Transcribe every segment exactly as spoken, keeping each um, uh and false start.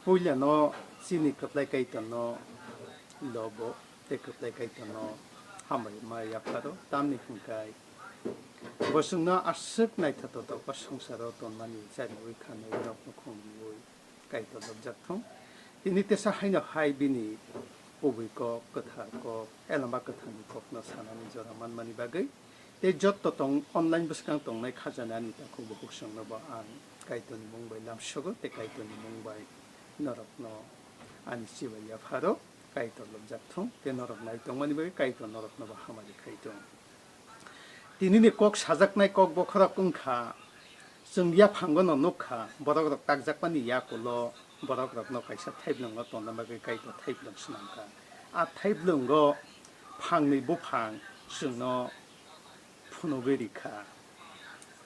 Puilano chini kwplai Kaitorno lobo tei kwplai Kaitorno hambai ma yapharo, tamni hwnkhe bo chwngno aswk naithotok o swngcharo tonmani chariwi kha norok nukhung riwi Kaitor lobjak thung. Tini tesa haino hai bini kubui kok, kwthar kok, elamba kwtharni kokno sanani jora manmani bagwi tei jotto tong online bwskang tongnai khajani ani takhuk bukhuk chwngno bo ang Kaitorni mung bai lamsogo tei Kaitorni mung bai norokno ani chibai yapharo. Kaitor lobjak thung tei norok nai tongmani bagwi Kaitor norokno bo hamari khai thung. Tinini kok sajaknai kok bokhorok wngkha, chwng yaphangono nukha, borokrok takjakmani yakulo borokrokno kaisa thaiblwngo tonna bagwi Kaitor thaiblwng swnamkha. A thaiblwngo phangni buphang chwngno phunugwi rikha.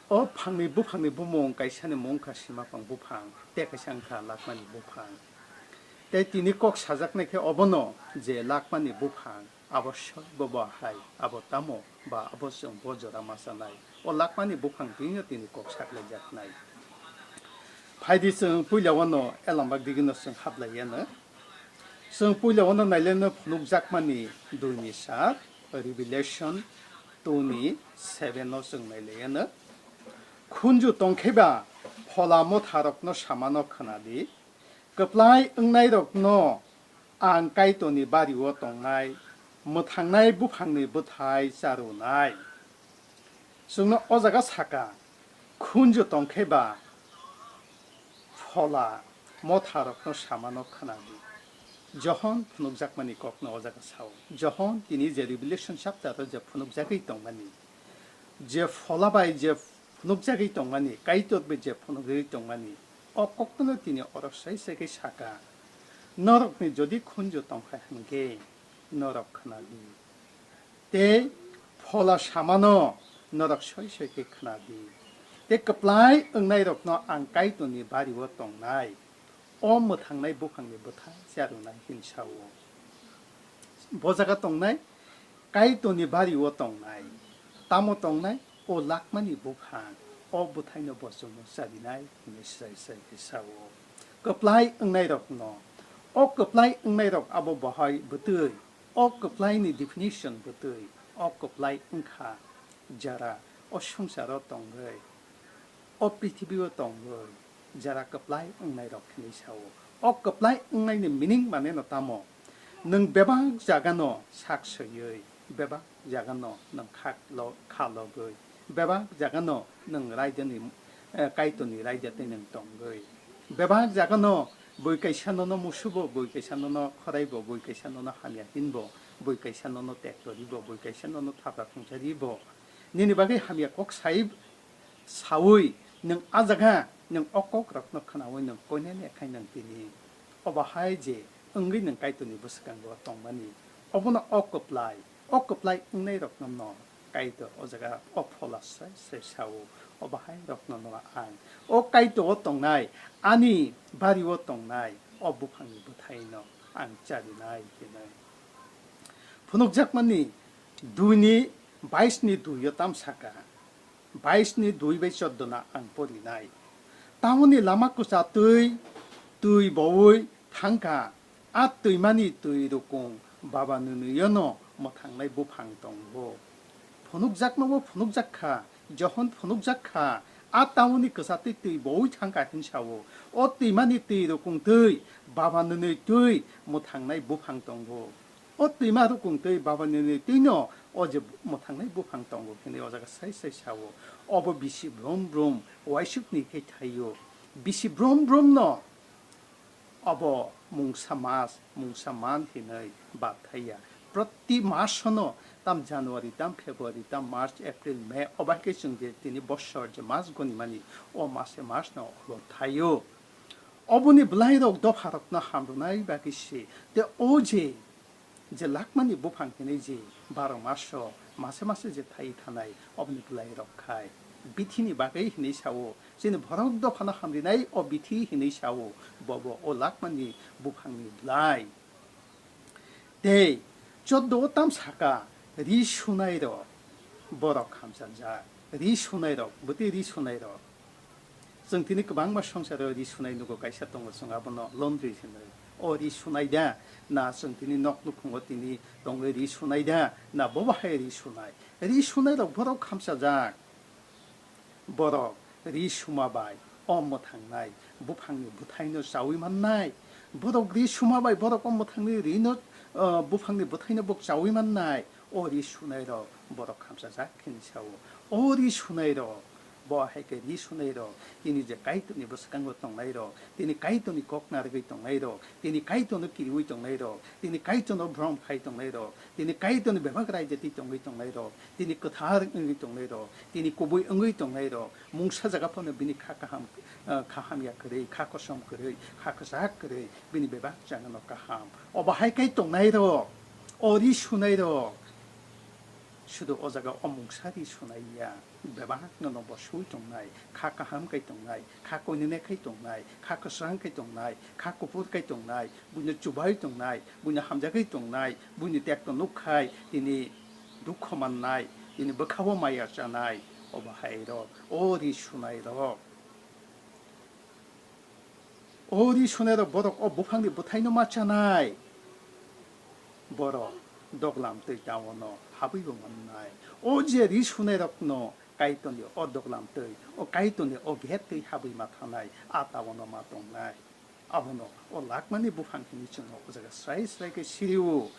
O phangni buphangni bumung kaisani mung wngkha simapang buphang, tei kaisa wngkha lakmani buphang. Tei tini kok sajaknai khe obono je lakmani buphang, abo soibo bo hai, abo tamo ba abo chwng bo jora ma chanai. O lakmani buphang twiwi tini kok saklaijaknai. Phaidi chwng puila wano elambak digino chwng hablaiya no. Chwng puila wano naileno phunukjakmani duini sar, Revelation two ni seven no chwng nailaiya no. Khunju tongkheba phola motharokno samano khwnadi, kwplai wngnairokno ang Kaitorni bario tongnai mwthangnai buphangni bwthai charwnai. Chwngno o jaga saka, khunju tongkheba phola motharokno samano khwnadi. Johon phunukjakmani kokno o jaga sao. Johon tini je Revelation chapter o je phunukjagwi tongmani, je phola bai je phunukjagwi tongmani, Kaitor bai je phunukjagwi tongmani, o kokno tini oro sai sai khe saka, norokni jodi khunju tongkha hwnkhe norok khwnadi. Tei phola samano norok soi soi khe khwnadi. Tei kwplai wngnairokno ang Kaitorni bario tongnai, o mwthangnai buphangni bwthai charwnai hin sao. Bo jaga tongnai, Kaitorni bario tongnai, tamo tongnai, o lakmani buphang, o bwthaino bo chwngno charinai hinwi srai srai khe sao. Kwplai wngnairokno, o kwplai wngnairok abo bohai bwtwi, o kwplaini definition bwtwi, o kwplai wngkha jara o swngcharo tongwi, o prithibio tongwi, jara kwplai wngnairok hinwi sao. O kwplai wngnaini meaning maneno tamo? Nwng bebak jagano sak soiwi, bebak jagano nwng khak lo-, kha logwi, bebak jagano nwng raidani, eh, Kaitorni raida tei nwng tongwi, bebak jagano bui kaisa nono musubo, bui kaisa nono khoraibo, bui kaisa nono hamya hinbo, bui kaisa nono tektoribo, bui kaisa nono thapra thungcharibo. Nini bagwi hamya kok sai saui nwng a jaga nwng o kokrokno khnaui nwng koinene khai nwng tini obo hai je wngwi nwng Kaitorni bwskango tongmani, obono o kwplai, o kwplai wngnairokno no Kaitor o jaga o phola sai sai sao. Obo hai rokno no ang o Kaitor o tongnai, ani bario tongnai o buphangni bwthaino ang charinai hinwi. Phunukjakmani dui ni bais ni dui o tam saka, bais ni dui bai chordo no ang porinai. Tamoni lama kwchatwi twi boui thangkha, a twimani twi rukung Baba nwnwi no mwthangnai buphang tongo. Phunukjakmabo phunukjak kha, Johon phunukjak kha, a tamoni kwchatwi twi boui thangkha hin sao. O twimani twi rukung twi Baba nwnwi twi mwthangnai buphang tongo. O twima rukung twi Baba nwnwi twino o je mwthangnai buphang tongo hinwi o jaga sai sai sao. Obo bisi brum brum uaisukni khe thaio. Bisi brum brum no obo mungsa mas, mungsa man hinwi bad thaiya. Proti masono, tam January, tam February, tam March, April, May, obo hai khe chwng je tini bosor je mas gonimani, o mase mas no obo thaio. Oboni bwlairok dopharokno hamrwnai bagwi se, tei o je, je lakmani buphang hinwi je baro maso mase mase je thai thanai, oboni bwlairok khai bithini bagwi hinwi sao, chini borok dophano hamrinai o bithi hinwi sao, bobo o lakmani buphangni bwlai. Tei choddo o tam saka, ri sunairok borok hamcharjak, ri sunairok, bwtwi ri sunairok. Chwng tini kwbangma swngcharo ri sunai nugo, kaisa tongo, chwng abono laundry hinwi. O ri sunai da, na chwng tini nok nukhungo tini tongwi ri sunai da, na bobo hai ri sunai? Ri sunai rok borok khamchajak. Borok ri suma bai o mwthangnai buphangni bwthaino chaui mannai. Borok ri suma bai borok o mwthangni rino, uh, buphangni bwthaino bo chaui mannai. O ri sunairok borok khamchajak khe hinwi sao. O ri sunairok, bo hai khe ri sunairok, tini je Kaitorni bwskango tongnairok, tini Kaitorni kok narwgwi tongnairok, tini Kaitorno kiriui tongnairok, tini Kaitorno brom khai tongnairok, tini Kaitorni bebak raida twi tongwi tongnairok, tini kwthar wngwi tongnairok, tini kubui wngwi tongnairok, mungsa jaga phano bini kha kaham, eh, kha hamya kwrwi, kha kosom kwrwi, kha kwchak kwrwi, bini bebak jagano kaham. Obo hai khe tongnairok, o ri sunairok, sudu o jaga o mungsa ri sunai ya, bebakno no bo sui tongnai, kha kaham kai tongnai, kha koinene khai tongnai, kha kwsang khai tongnai, kha kuphur khai tongnai, buino chubai tongnai, buino hamjagwi tongnai, buini tekto nuk khai tini dukho mannai, tini bwkhao maya chanai, obo hai rok, o ri sunai rok. O ri sunairok borok o buphangni bwthaino ma chanai. Borok doglam twi taono habwibo mannai. O je ri sunairokno Kaitorni o doglam twi, o Kaitorni o gate twi habwi ma thanai, a taono ma tongnai. Abono o lakmani buphang hinwi chwng o jaga srai srai khe sirio.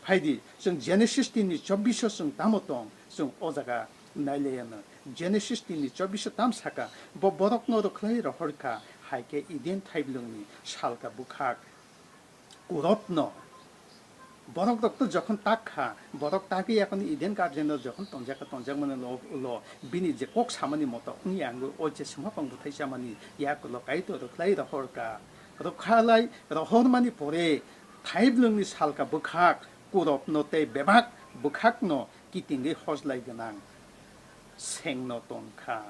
Phaidi, chwng Genesis tinni chobbiso chwng tamo tong, chwng o jaga nailaiyano. Genesis tinni chobbiso tam saka, bo borokno rwkhlai rohorkha, hai khe Eden thaiblwngni salka bwkhak kurotno. Borok rok to jokhon tak kha, borok tagwi yakoni Eden garden o jokhon tonjak kha, tonjak mani ulo, ulo bini je kok samani moto wngya wngwi o je sima pang bwthai chamani yak ulo Kaitor rwkhlai rohorkha. Rwkhalai rohormani pore thaiblwngni salka bwkhak kurotno tei bebak bwkhakno kitingwi hojlai gwnang sengno ton kha.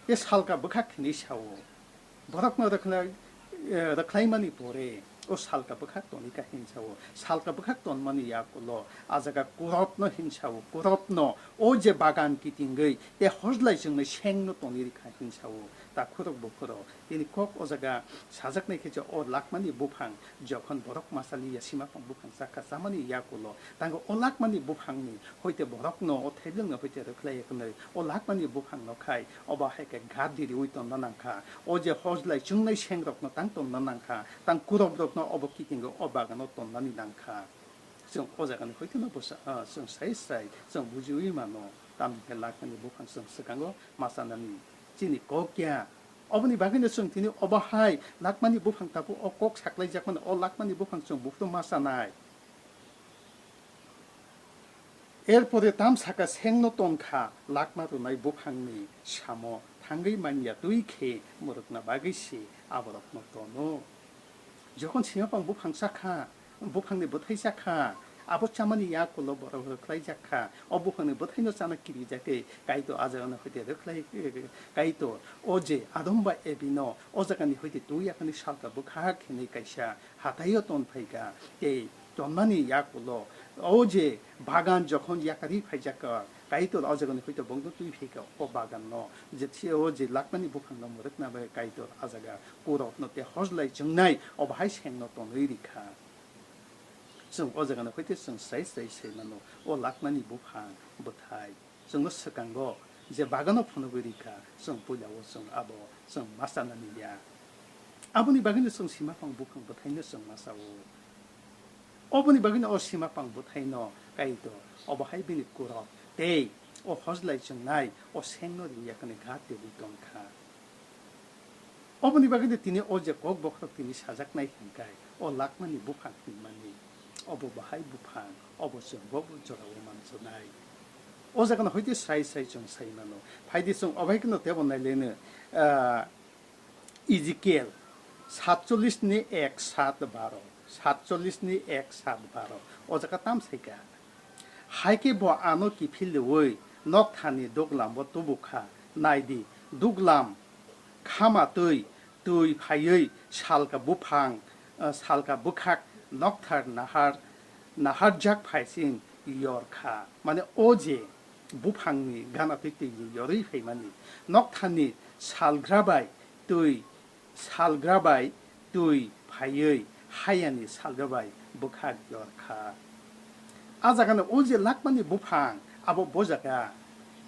Tei salka bwkhak hinwi sao. Borokno rwkhlai, eh, rwkhlaimani pore o salka bwkhak tonikha hinsao. Salka bwkhak tonmani yakulo a jaga kurotno hinsao, kurotno o je bagan kitingwi tei hojlai chwngnai sengno tonirikha hinsao. Takhurok bukhurok tini kok o jaga sajaknai khe je o lakmani buphang jokhon borok masali ya sima pang buphang chakha chamani yakulo tango o lakmani buphangni hoite borokno o thaiblwngno hoite rwkhlai yakwnwi o lakmani buphangno khai obo hai khe gat diriui tonna nangkha. O je hojlai chwngnai sengrokno tang tonna nangkha, tang kurokrokno obo kitingo o bagano tonnani nangkha. Chwng o jagani hoiteno bwsa, ah, chwng sai sai chwng bujiui mano, tamni khe lakmani buphang chwng swkango machanani chini kok ya. Oboni bagwino chwng tini obo hai lakmani buphang tabuk o kok saklaijakmani, o lakmani buphang chwng buphuru machanai. Erpore tam saka sengno tonkha lakma rwnai buphangni samo thangwi manya twi khe mwrwkna bagwi se aborokno tono. Jokhon simapang buphang chakha, buphangni bwthai chakha, abo chamani yakulo borok rwkhlaijakha, o buphangni bwthaino chana kirijakhe Kaitor a jagano hoite rwkhlai, Kaitor o je Adam bai Ebino o jagani hoite twi yakani salka bwkhak hinwi kaisa hataio tonphaikha, tei tonmani yakulo o je bagan jokhon yakarwi phaijakha, Kaitor o jagani hoite bongno twi phaikha o baganno, je thia o je lakmani buphangno mwrwkna bai Kaitor a jaga kurotno tei hojlai chwngnai obo hai sengno tonwi rikha. Chwng o jagano hoite chwng sai sai sai mano o lakmani buphang bwthai. Chwngno swkango je bagano phunugwi rikha, chwng puila o chwng abo chwng machanani ya. Aboni bagwino chwng simapang buphang bwthaino chwng machao. Oboni bagwino o simapang bwthaino Kaitor obo hai bini kurok tei o hojlai chwngnai o sengno ringya kani gat tebwi tongkha. Oboni bagwino tini o je kok bokhorok tini sajaknai hinkhai o lakmani buphang hinmani. Obo bahai buphang, obo chwng bo jorao manjaknai. O jagano hoite sai sai chwng sai mano. Phaidi chwng obo hai kheno tebo nailaino, ah, Ezekiel satchollish ni ek sat baro, satchollish ni ek sat baro. O jaga tam saikha. Hai khe bo ano kiphilwi nokthani duglambo tubukha. Naidi, duglam khama twi, twi phaiwi salka buphang, eh, salka bwkhak nokthar nahar, naharjak phaising yorkha. Mane o je buphangni gana twi twi ni yorwi phaimani. Nokthani Salgra bai twi, salgra bai twi phaiwi hayani salgra bai bwkhak yor kha. A jagano o je lakmani buphang abo bojaga.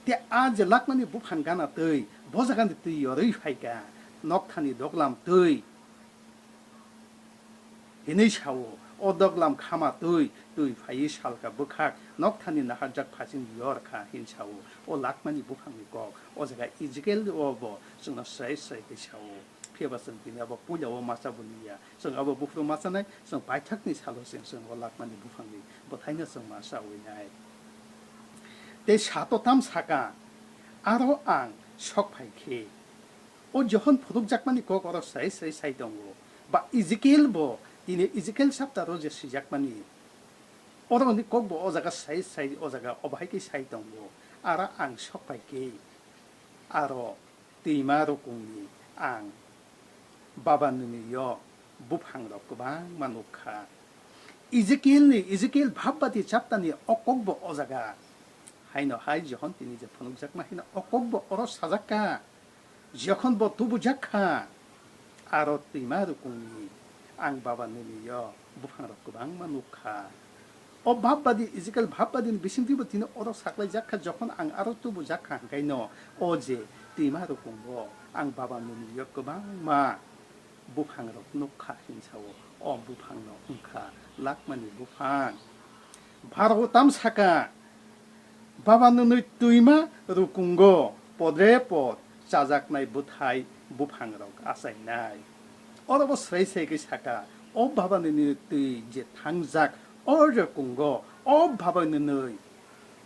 Te a je lakmani buphang gana twi bojagani twi yorwi phaikha, nokthani doglam twi hinwi sao, o doglam khama twi, twi phaiwi salka bwkhak nokthani naharjak phasing yor kha hin sao. O lakmani buphangni kok o jaga Ezekiel o bo chwngno srai srai khe sao. Phiya ba chwng tini abo puila o masa bo liya. Chwng abo buphuru masa nai, chwng paithakni salo chwng, chwng o lakmani buphangni bwthaino chwng masa wi nai. Tei sato tam saka, aro ang sok phai khe. O Johon phunukjakmani kok oro srai srai sai tongo. Ba Ezekiel bo, tini Ezekiel chapter o je swijakmani, oroni kok bo o jaga srai srai o jaga o bahai khe sai tongo. Aro ang sok phai khe, aro twima rukungni ang Baba nini yo buphangrok kwbangma nukha. Ezekielni, Ezekiel Bhabbati chaptani o kokbo o jaga. Haino hai Johon tini je phunukjakma haino o kokbo oro sajakka. Jokhon bo tubujakha, aro twima rukungni ang Baba nini yo buphangrok kwbangma nukha. O Bhabbadi, Ezekiel Bhabbadini bisingtwibo tini oro saklaijak kha, jokhon ang aro tubujakha hwnkhaino o je twima rukungo ang Baba nini yo kwbangma buphangrok nukha hinsao. O buphangno wngkha lakmani buphang. Bharao tam saka, Baba nwnwi twima rukungo podre pod chajaknai bwthai buphangrok achainai. Oro bo srai srai khe saka, o Baba nwnwi twi je thangjak, o rukungo o Baba nwnwi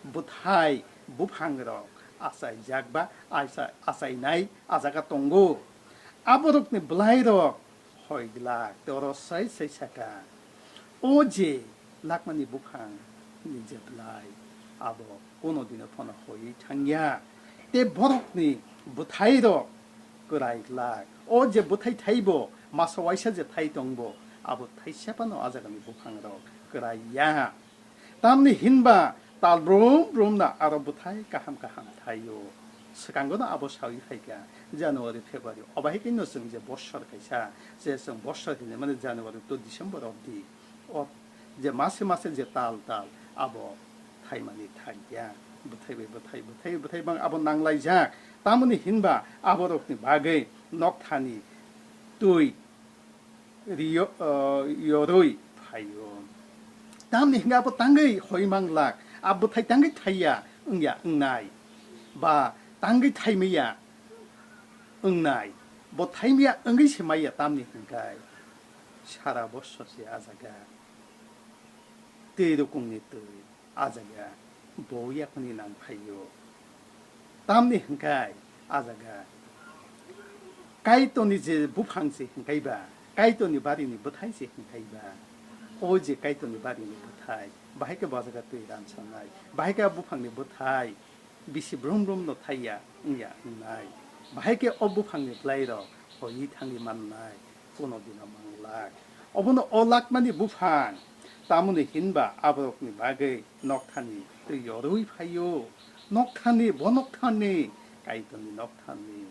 bwthai buphangrok achaijak ba acha-, achainai a jaga tongo. Aborokni bwlairok hoi glak, tei oro sai sai saka, o je lakmani buphang ni je bwlai, abo kuno dino phano hoi thangya. Tei borokni bwthairok kwrai glak. O je bwthai thaibo, masa waisa je thai tongbo, abo thaisa phano a jagani buphangrok kwrai ya. Tamni hinba tal brum brum no aro bwthai kaham kaham thaio. Swkango no abo sawi phaikha January, February. Obo hai khe no chwng je bosor kaisa, je chwng bosor hinwi mani January to December obdi. O je mase mase je tal tal abo thaimani thangya. Bwthai bai bwthai, bwthai bai bwthai bang abo nanglaijak. Tamoni hinba aborokni bagwi nokthani twi rio-, ah, yorwi phaio. Tamni hwnkhe abo tangwi hoi manglak, abo bwthai tangwi thaiya wngya wngnai, ba tangwi thaimaya wngnai, bo thaimaya wngwi se maya, tamni hwnkhe sara bosor se a jaga twi rukungni twi. A jaga bo yakni nang phaio. Tamni hwnkhe a jaga Kaitorni je buphang se hwnkhe ba, Kaitorni barini bwthai se hwnkhe ba, o je Kaitorni barini bwthai, bahai khe bo jaga twi ransanai, bahai khe buphangni bwthai bisi brum brum no thaiya wngya wngnai, bahai khe o buphangni bwlairok hoiwi thangwi mannai. Kuno dino manglak. Obono o lakmani buphang, tamoni hinba aborokni bagwi nokthani twi yorwi phaio. Nokthani, bo nokthani, Kaitorni nokthani.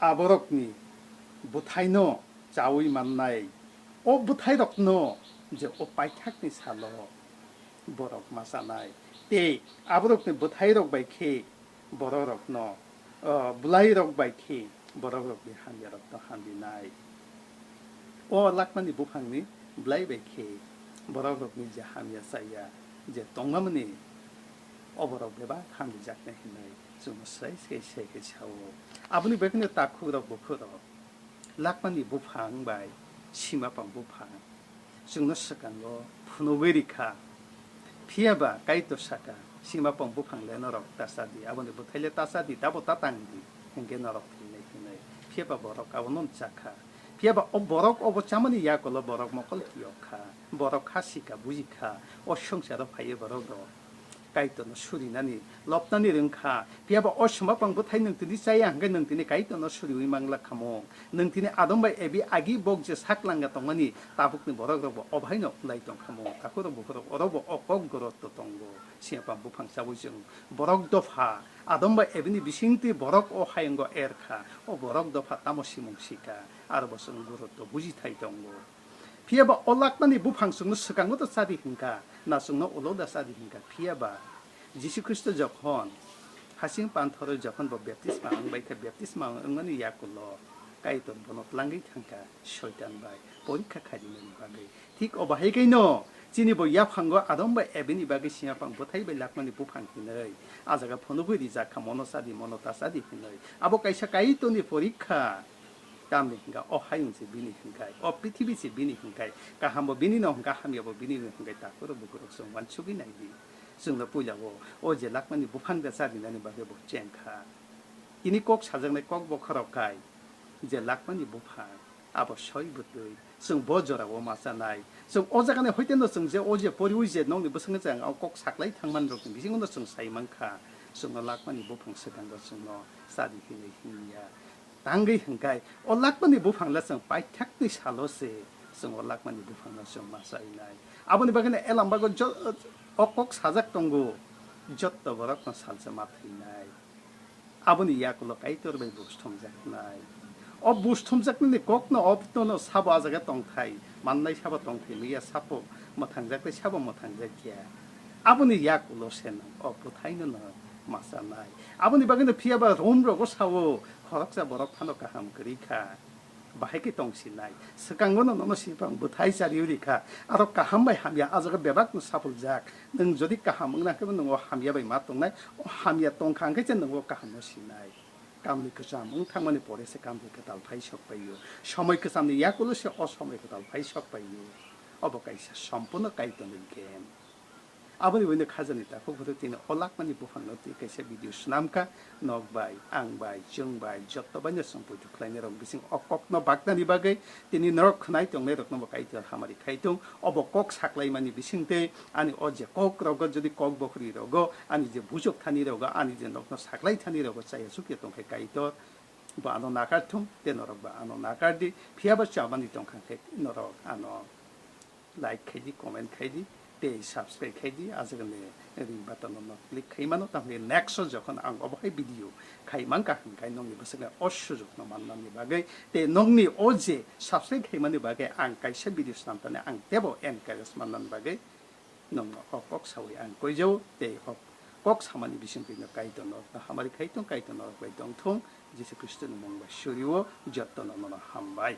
Aborokni bwthaino chawi mannai. O bwthairokno je o paithakni salo borok ma chanai. Tei aborokni bwthairok bai khe borokrokno, o, bwlairok bai khe borokrokni hamyarokno hamrinai. O lakmani buphangni bwlai bai khe borokrokni je hamya chaya je tongmani, o borok bebak hamrijaknai hinwi chwngno sai sai sai khe sao. Aboni bagwino takhukrok bukhukrok lakmani buphang bai simapang buphang chwngno swkango phunugwi rikha. Phiya ba Kaitor saka, simapang buphang le norok ta cha di, aboni bwthai le ta cha di, tabo ta tang di, hinkhe norok thwinai hinwi. Phiya ba borok abono chakha. Phiya ba o borok obo chamani yagulo borok mokol phiyok kha, borok kha sika buji kha, o swngcharo phaiwi borok rok Kaitorno surinani lobnani rwngkha. Phiya ba o suma pang bwthai nwng tini chaya hwnkhe nwng tini Kaitorno suriwi manglak khamung. Nwng tini Adam bai Evi agi bok je sak langya tongmani tabukni borok rokbo o bahaino wlai tong khamung. Takhurok bukhurok orokbo o kok goroto tongo. Sima pang buphang chawi chwng borok dopha Adam bai Evini bisingtwi borok o hayungo erkha. O borok dopha tamo simung sika? Aro bo chwng goroto bujithai tongo. Phiya ba o lakmani buphang chwngno swkango da chadi hwnkha, na chwngno ulo da chadi hwnkha? Phiya ba Jisu Khristo jokhon hasing panthoro jokhon bo baptisma wng bai kha, baptisma wngmani yakulo Kaitor bono tlangwi thangkha, Soitan bai porikha khainani bagwi. Thik o bahai kaino chini bo yaphango Adam bai Evini bagwi sima pang bwthai bai lakmani buphang hinwi a jaga phunugwi rijak kha, mono chadi, mono ta chadi hinwi. Abo kaisa Kaitorni porikha. Tamni hwnkha o hayung se bini hwnkhe, o prithibi se bini hwnkhe, kahambo bini no hwnkha, hamyabo bini no hwnkhe, takhurok bukhurok chwng uansugwi nai di. Chwngno puila o, o je lakmani buphang da charinani bagwi bo chengkha. Tini kok sajaknai kok bokhorok khai je lakmani buphang, abo soi bwtwi chwng bo jorao machanai. Chwng o jagani hoiteno chwng je o je poriwi je nokni bwskango chwng o kok saklai thangmani rokni bisingo no chwng sai mankha, chwngno lakmani buphang swkango chwngno chadi hinwi hinya. Tangwi hwnkhe o lakmani buphang le chwng paithakni salo se chwng o lakmani buphangno chwng ma chainai. Aboni bagwino Elambago jo-, o kok sajak tongo, jotto borokno salsa ma thwinai. Aboni yakulo Kaitor bai buj thumjaknai. O buj thumjaknani kokno o bwtwno sabo a jaga tongthai, mannai sabo tongthai, miya sabo mwthangjaknai sabo mwthangjakya. Aboni yakulo se nwng o bwthaino nwng ma chanai. Aboni bagwino phiya ba Rom rogo sao, khoroksa borok phano kaham kwrwi kha. Bahai khe tong sinai. Swkango no nono sipang bwthai chariwi rikha. Aro kaham bai hamya a jaga bebak no sapuljak. Nwng jodi kaham wngna khe nwng o hamya bai ma tongnai. O hamya tongkha hwnkhe se nwng o kaham no sinai. Kamli kwcham wng thangmani pore se kamli kwtal phai sok pai o. Somoi kwchamni yakulo se o somoi kwtal phai sok pai o. Obo kaisa sompurno Kaitorni gyan. Aboni uaino khajani takhuk bwtwi tini o lakmani buphangno twi kaisa video swnamkha, nok bai, ang bai, chwng bai, jotto baino chwng poito khlainai rok bising o kokno baknani bagwi tini norok khwnai tongnai rokno bo Kaitor hamari khai tong. Obo kok saklaimani bisingtwi ani o je kok rogo jodi kok bokhri rogo ani je bujok thani rogo ani je nokno saklai thani rogo chaya chukya tongkhe Kaitor bo ano nakar thung tei norok bo ano nakar di, phiya ba chamani tongkha khe norok ano like khai di, comment khai di, tei subscribe khai di, ajagani ring button no click khai mano, tamni next o jokhon ang obo hai video khai mankha hwnkhe nokni bwswkni o sujokno mannani bagwi tei nokni o je subscribe khaimani bagwi ang kaisa video swnamtani ang teibo encourage mannani bagwi nokno o kok sawi ang koijao tei o kok samani bisingtwino Kaitor norokno hamari khai tong, Kaitor norok bai tong thung, Jisu Khristoni mung bai suri o jottono nono hambai.